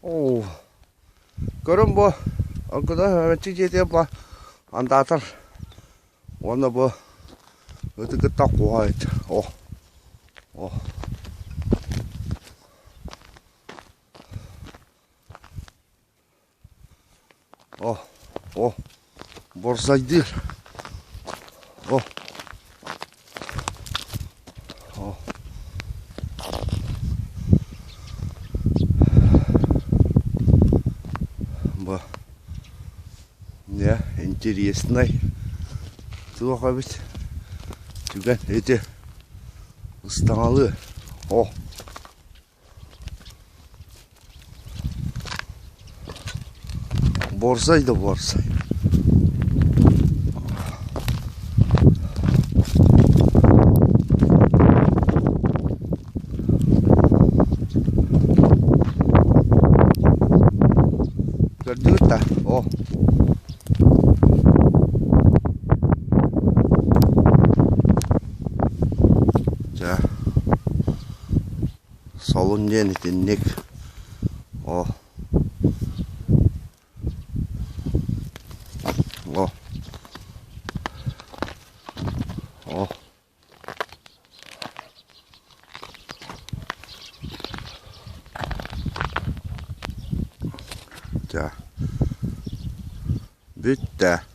Оо, көрүҥ бу, Оргудай дьиэтигэр бу андаатар уонна бу ыты кытта куһаҕайт. О, о. О, о, борзайдыыр. О, о. Бу не интересный туох эбит түгэн ити ыстаҥалыы. О, Борзай да борзай. Көрдүгүт да? О. Дьэ. Солун диэн итинник о о о Дьэ бүттэ.